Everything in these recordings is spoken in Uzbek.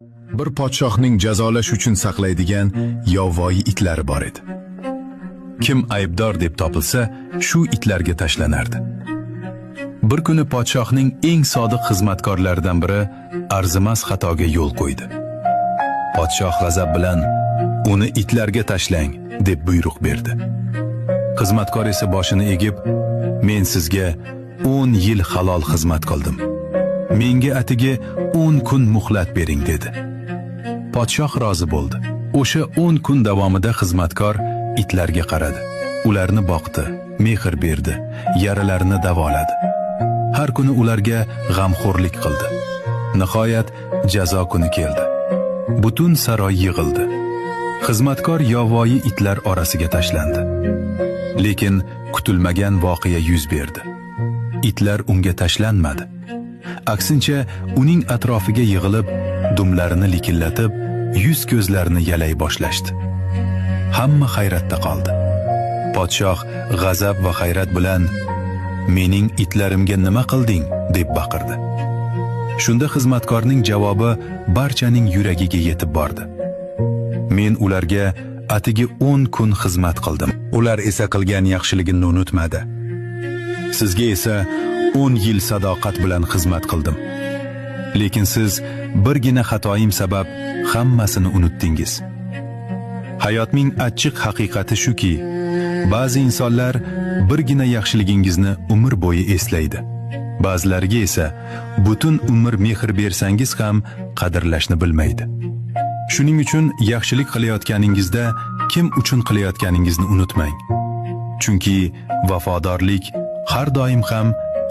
Bir podshohning jazolash uchun saqlaydigan yovvoyi itlari bor edi. Kim aybdor deb topilsa, shu itlarga tashlanardi. Bir kuni podshohning eng sodiq xizmatkorlaridan biri arzimas xatoga yo'l qo'ydi. Podshoh g'azab bilan "Uni itlarga tashlang" deb buyruq berdi. Xizmatkor esa boshini egib, "Men sizga 10 yil halol xizmat qildim. Menga atigi 10 kun muhlat bering" dedi. Podshoh rozi bo'ldi. O'sha 10 kun davomida xizmatkor itlarga qaradi. Ularni boqdi, mehr berdi, yaralarini davoladi. Har kuni ularga g'amxo'rlik qildi. Nihoyat jazo kuni keldi. Butun saroy yig'ildi. Xizmatkor yovvoyi itlar orasiga tashlandi. Lekin kutilmagan voqea yuz berdi. Itlar unga tashlanmadi. Aksincha, uning atrofiga yig'ilib, dumlarini likillatib, yuz ko'zlarini yalay boshlashdi. Hamma hayratda qoldi. Podshoh g'azab va hayrat bilan "Mening itlarimga nima qilding?" deb baqirdi. Shunda xizmatkorning javobi barchaning yuragiga yetib bordi. Men ularga atigi 10 kun xizmat qildim. Ular esa qilgan yaxshiligimni unutmadi. Sizga esa 10 yil sadoqat bilan xizmat qildim. Lekin siz birgina xatoyim sabab hammasini unutdingiz. Hayotning achchiq haqiqati shuki, ba'zi insonlar birgina yaxshiligingizni umr bo'yi eslaydi. Ba'zilariga esa butun umr mehr bersangiz ham qadrlashni bilmaydi. Shuning uchun yaxshilik qilayotganingizda kim uchun qilayotganingizni unutmang. Chunki vafodorlik har doim ham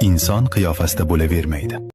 inson qiyofasida bo'lavermaydi.